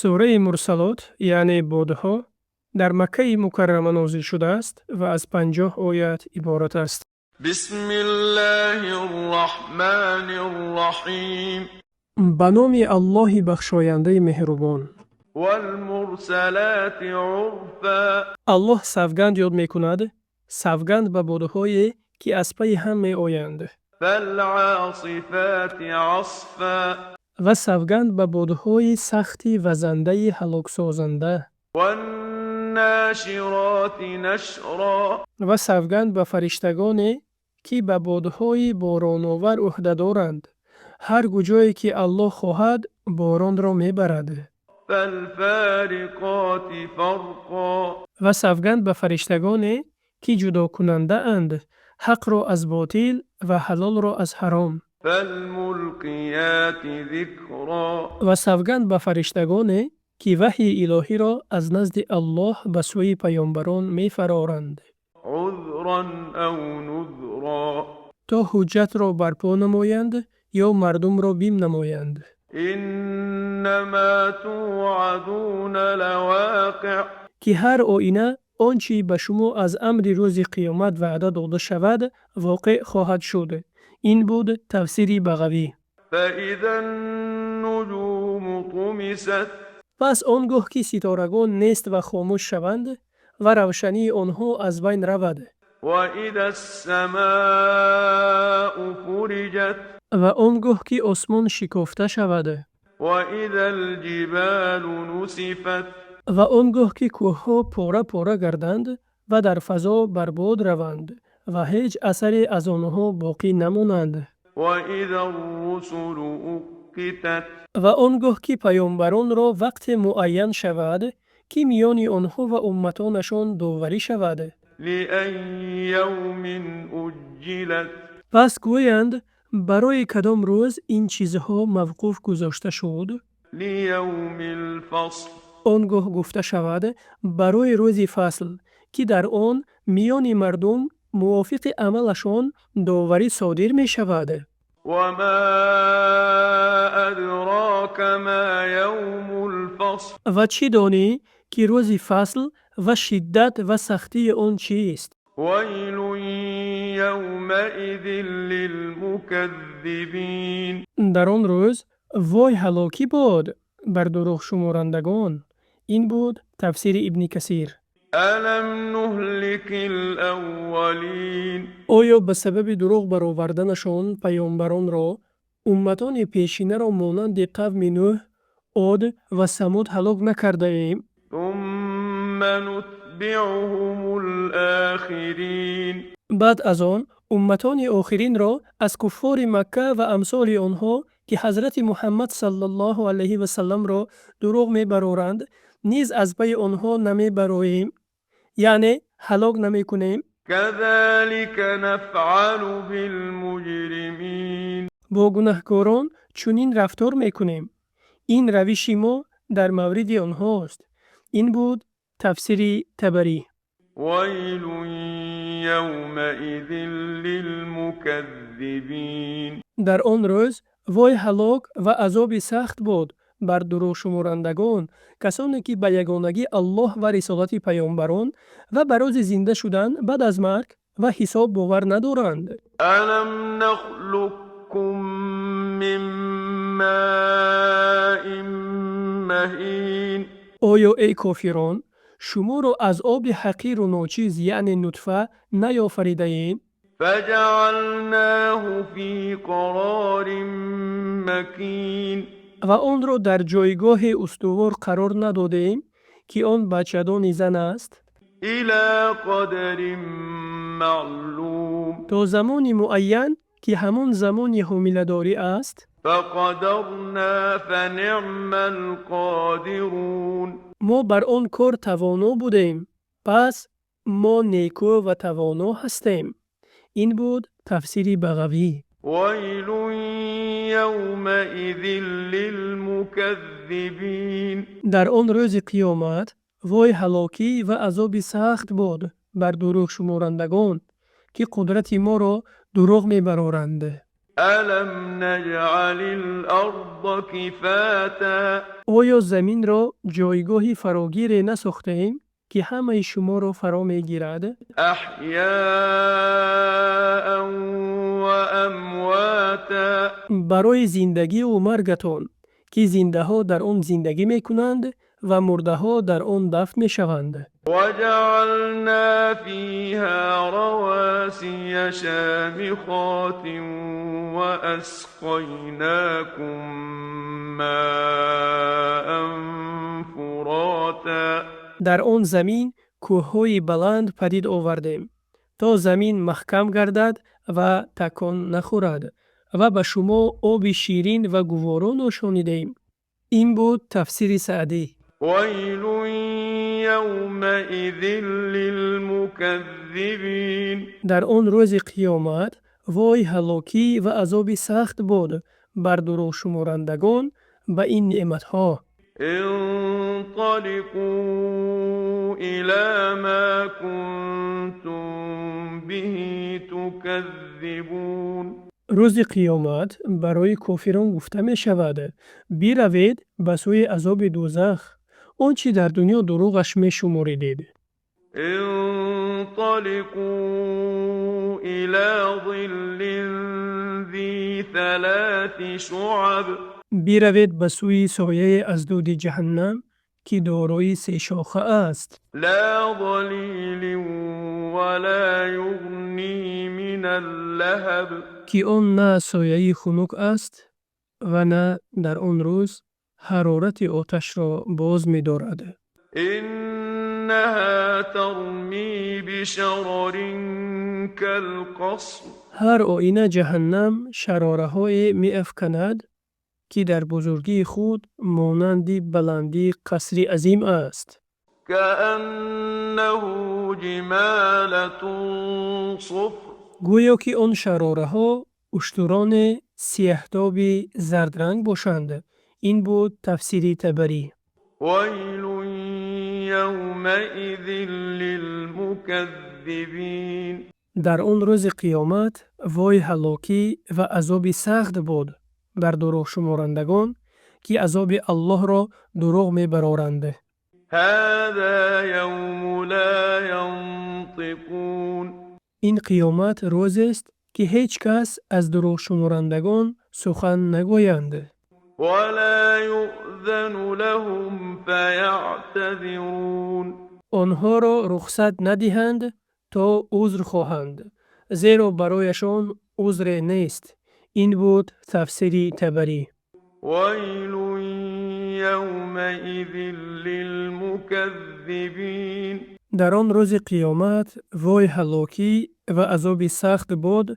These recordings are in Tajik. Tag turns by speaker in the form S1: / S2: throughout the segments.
S1: Сураи Мурсалот, яъне бодҳо, дар Маккаи Мукаррама нозил шудааст ва аз 50 оят иборат аст.
S2: بسم الله الرحمن الرحيم.
S1: Ба номи Аллоҳи бахшояндаи меҳрубон.
S2: والمرسلات عرفا.
S1: Аллоҳ савганд ёд мекунад, савганд ба бодҳое, ки аз пайи ҳам меоянд.
S2: فالعاصفات عصفا.
S1: Ва савганд ба бодҳои сахти вазандаи ҳалоксозанда.
S2: والناشرات نشرا.
S1: Ва савганд ба фариштагоне, ки ба бодҳои бороновар ӯҳдадоранд. Ҳар куҷое ки Аллоҳ хоҳад, боронро мебарад.
S2: فالفارقات فرقا.
S1: Ва савганд ба фариштагоне, ки ҷудокунандаанд ҳақро аз ботил ва ҳалолро аз ҳаром.
S2: فالملقيات ذكرا.
S1: Ва савганд ба фариштагоне, ки ваҳйи илоҳиро аз назди Аллоҳ ба сӯи паёмбарон мефароранд.
S2: عذرا أو نذرا.
S1: То ҳуҷҷатро барпо намоянд ё мардумро бим намоянд.
S2: إنما توعدون لواقع.
S1: Ки ҳар оина он чӣ ба шумо аз амри рӯзи қиёмат ваъда дода шавад, воқеъ хоҳад шуд. Ин буд тафсири Бағавӣ.
S2: فإذا النجوم طمست.
S1: Пас он гоҳ ки ситорагон нест ва хомӯш шаванд ва равшании онҳо аз байн равад.
S2: وإذا السماء فرجت.
S1: Ва он гоҳ ки осмон шикофта шавад.
S2: وإذا الجبال نسفت.
S1: Ва он гоҳ ки кӯҳҳо пора пора гарданд ва дар фазо барбод раванд ва ҳеҷ асаре аз онҳо боқӣ намонанд.
S2: وإذا الرسل أقتت.
S1: Ва он гоҳ ки паёмбаронро вақте муайян шавад, ки миёни онҳо ва умматонашон доварӣ шавад.
S2: لأي يوم أجلت.
S1: Пас гӯянд: барои кадом рӯз ин чизҳо мавқуф гузошта шуд?
S2: ليوم الفصل.
S1: Он гоҳ гуфта шавад: барои рӯзи фасл, ки дар он миёни мардум мувофиқи амалашон доварӣ содир мешавад.
S2: وما أدراك ما يوم الفصل.
S1: Ва чӣ донӣ, ки рӯзи фасл ва шиддат ва сахтии он чист?
S2: ويل يومئذ للمكذبين.
S1: Дар он рӯз вой ҳалокӣ бод бар дурӯғшуморандагон. Ин буд тафсири Ибни Касир.
S2: ألم نهلك الأولين.
S1: Оё ба сабаби дурӯғ бароварданашон паёмбаронро умматони пешинаро монанди қавми Нӯҳ, Од ва Самуд ҳалок накардаем?
S2: ثم نتبعهم الآخرين.
S1: Баъд аз он умматони охиринро аз куффори Макка ва амсоли онҳо, ки ҳазрати Муҳаммад саллаллоҳу алайҳи васалламро дурӯғ мебароранд, низ аз пайи онҳо намебароем, яъне ҳалок намекунем?
S2: كذلك نفعل بالمجرمين.
S1: Бо гунаҳкорон чунин рафтор мекунем. Ин равиши мо дар мавриди онҳост. Ин буд тафсири Табарӣ.
S2: ويل يومئذ للمكذبين.
S1: Дар он рӯз вой ҳалок ва азоби сахт буд бар дурӯғшуморандагон, касоне ки ба ягонагии Аллоҳ ва рисолати паёмбарон ва ба рӯзи зинда шудан баъд аз марг ва ҳисоб бовар надоранд.
S2: ألم نخلقكم من ماء مهين.
S1: Оё, эй кофирон, шуморо аз оби ҳақиру ночиз, яъне нутфа, наёфаридаем?
S2: فجعلناه في قرار مكين.
S1: Ва онро дар ҷойгоҳе устувор қарор надодем, ки он бачадони зан аст?
S2: إلى قدر معلوم.
S1: То замони муайян, ки ҳамон замони ҳомиладорӣ аст.
S2: فقدرنا فنعم القادرون.
S1: Мо бар он кор тавоно будем, пас мо некӯ ва тавоно ҳастем. Ин буд тафсири Бағавӣ.
S2: ويل يومئذ للمكذبين.
S1: Дар он рӯзи қиёмат вой ҳалокӣ ва азоби сахт буд бар дурӯғшуморандагон, ки қудрати моро дурӯғ мебароранд.
S2: ألم نجعل الأرض كفاتا.
S1: Оё заминро ҷойгоҳи фарогире насохтаем, ки ҳамаи шуморо фаро мегирад?
S2: أحياء وأمواتا.
S1: Барои зиндагиву маргатон, ки зиндаҳо дар он зиндагӣ мекунанд ва мурдаҳо дар он дафн мешаванд.
S2: وجعلنا فيها رواسي شامخات وأسقيناكم ماء فراتا.
S1: Дар он замин кӯҳҳои баланд падид овардем, то замин маҳкам гардад ва такон нахӯрад, ва ба шумо оби ширин ва гуворо нӯшонидем. Ин буд тафсири Саъдӣ.
S2: ويل يومئذ للمكذبين.
S1: Дар он рӯзи қиёмат вой ҳалокӣ ва азоби сахт бод бар дурӯғшуморандагон ба ин неъматҳо.
S2: انطلقوا إلى ما كنتم به تكذبون.
S1: Рӯзи қиёмат барои кофирон гуфта мешавад: Биравед ба сӯи азоби дӯзах, он чӣ дар дунё дурӯғаш мешуморидед.
S2: انطلقوا إلى ظل ذي ثلاث شعب.
S1: Биравед ба сӯи сояе аз дуди ҷаҳаннам, ки дорои се шоха аст.
S2: لا ظليل ولا يغني من اللهب.
S1: Ки он на сояи хунук аст ва на дар он рӯз ҳарорати оташро боз медорад.
S2: إنها ترمي بشرر كالقصر.
S1: Ҳар оина ҷаҳаннам шарораҳое меафканад, ки дар бузургии худ монанди баландии қасри азим аст.
S2: كأنه جمالت صفر.
S1: Гӯё ки он шарораҳо уштуроне сияҳтоби зардранг бошанд. Ин буд тафсири Табарӣ.
S2: ويل يومئذ للمكذبين.
S1: Дар он рӯзи қиёмат вой ҳалокӣ ва азоби сахт бод бар дурӯғшуморандагон, ки азоби Аллоҳро дурӯғ мебароранд.
S2: هذا يوم لا ينطقون.
S1: Ин қиёмат рӯзест, ки ҳеҷ кас аз дурӯғшуморандагон сухан нагӯянд.
S2: ولا يؤذن لهم فيعتذرون.
S1: Онҳоро рухсат надиҳанд, то узр хоҳанд, зеро барояшон узре нест. Ин буд тафсири Табарӣ.
S2: ويل يومئذ للمكذبين.
S1: Дар он рӯзи қиёмат вой ҳалокӣ ва азоби сахт бод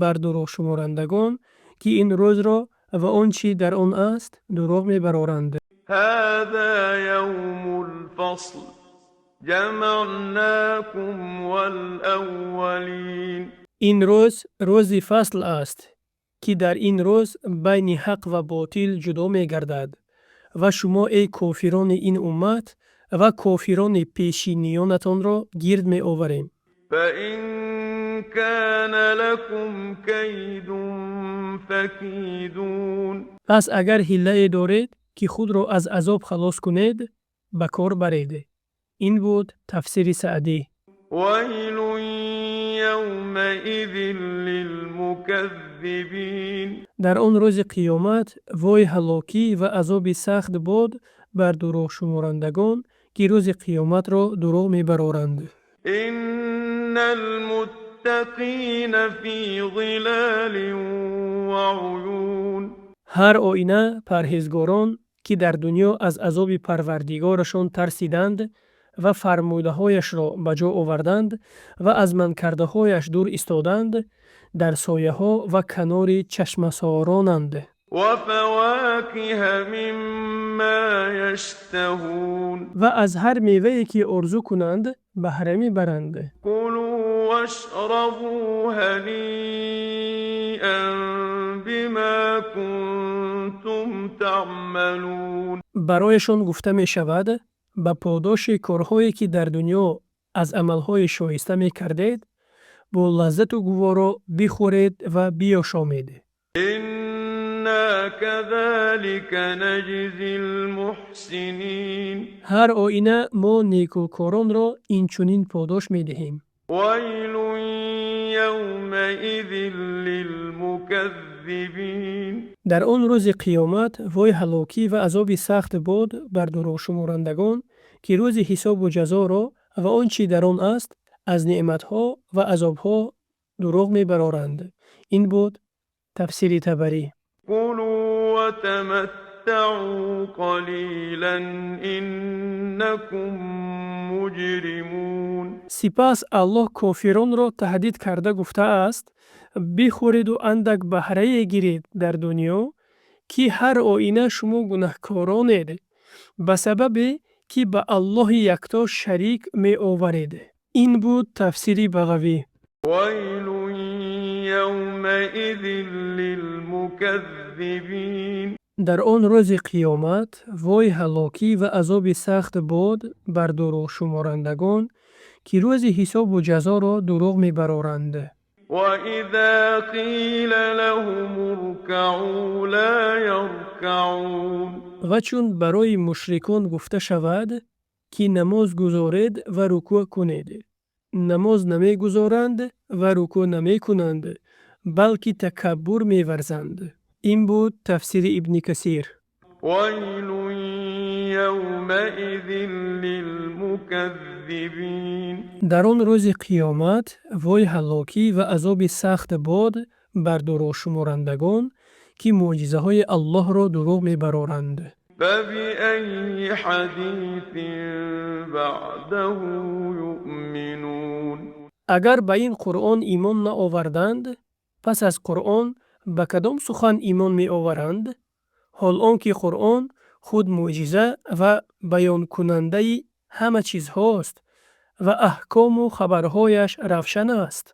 S1: бар дурӯғшуморандагон, ки ин рӯзро ва он чӣ дар он аст дурӯғ мебароранд.
S2: هذا يوم الفصل جمعناكم والأولين.
S1: Ин рӯз рӯзи фасл аст, ки дар ин рӯз байни ҳақ ва ботил ҷудо мегардад ва шумо эй кофирони ин уммат ва кофирони пешиниёнатонро гирд меоварем.
S2: فإن كان لكم كيد فكيدون.
S1: Пас агар ҳиллае доред, ки худро аз азоб халос кунед, ба кор баред. Ин буд тафсири Саъдӣ.
S2: ويل يومئذ للمكذبين.
S1: Дар он рӯзи қиёмат вой ҳалокӣ ва азоби сахт бод бар дурӯғшуморандагон, ки рӯзи қиёматро дурӯғ мебароранд.
S2: إن المتقين في ظلال وعيون.
S1: Ҳар оина парҳезгорон, ки дар дунё аз азоби Парвардигорашон тарсиданд ва фармудаҳояшро ба ҷо оварданд ва аз манъкардаҳояш дур истоданд, дар сояҳо ва канори чашмасоронанд.
S2: وفواكه مما يشتهون.
S1: Ва аз ҳар мевае, ки орзу кунанд, баҳра мебаранд.
S2: كلوا واشربوا هنيئا بما كنتم تعملون.
S1: Барояшон гуфта мешавад: ба подоши корҳое, ки дар дунё аз амалҳои шоиста мекардед, бо лаззату гуворо бихӯред ва биёшомед.
S2: إنا كذلك نجزي المحسنين.
S1: Ҳар оина мо некӯкоронро инчунин подош медиҳем.
S2: ويل يومئذ للمكذبين.
S1: Дар он рӯзи қиёмат вой ҳалокӣ ва азоби сахт бод бар дурӯғшуморандагон, ки рӯзи ҳисобу ҷазоро ва он чӣ дар он аст аз неъматҳо ва азобҳо дурӯғ мебароранд. Ин буд тафсири Табарӣ.
S2: كلوا وتمتعوا قليلا إنكم مجرمون.
S1: Сипас Аллоҳ кофиронро таҳдид карда гуфтааст: бихӯреду андак баҳрае гиред дар дунё, ки ҳар оина шумо гунаҳкоронед, ба сабабе, ки ба Аллоҳи Якто шарик меоваред. Ин буд тафсири Бағавӣ.
S2: ويل يومئذ للمكذبين.
S1: Дар он рӯзи қиёмат вой ҳалокӣ ва азоби сахт бод бар дурӯғшуморандагон, ки рӯзи ҳисобу ҷазоро дурӯғ мебароранд.
S2: وإذا قيل لهم اركعوا لا يركعون.
S1: Ва чун барои мушрикон гуфта шавад, ки намоз гузоред ва рукӯъ кунед, намоз намегузоранд ва рукӯъ намекунанд, балки такаббур меварзанд. Ин буд тафсири Ибни Касир.
S2: ويل يومئذ للمكذبين.
S1: Дар он рӯзи қиёмат вой ҳалокӣ ва азоби сахт бод бар дурӯғшуморандагон, ки мӯъҷизаҳои Аллоҳро дурӯғ мебароранд.
S2: فبأي حديث بعده يؤمنون؟
S1: Агар ба ин Қуръон имон наоварданд, пас аз Қуръон ба кадом сухан имон меоваранд? Ҳол он ки Қуръон худ мӯъҷиза ва баёнкунандаи ҳама чизҳост ва аҳкому хабарҳояш равшан аст.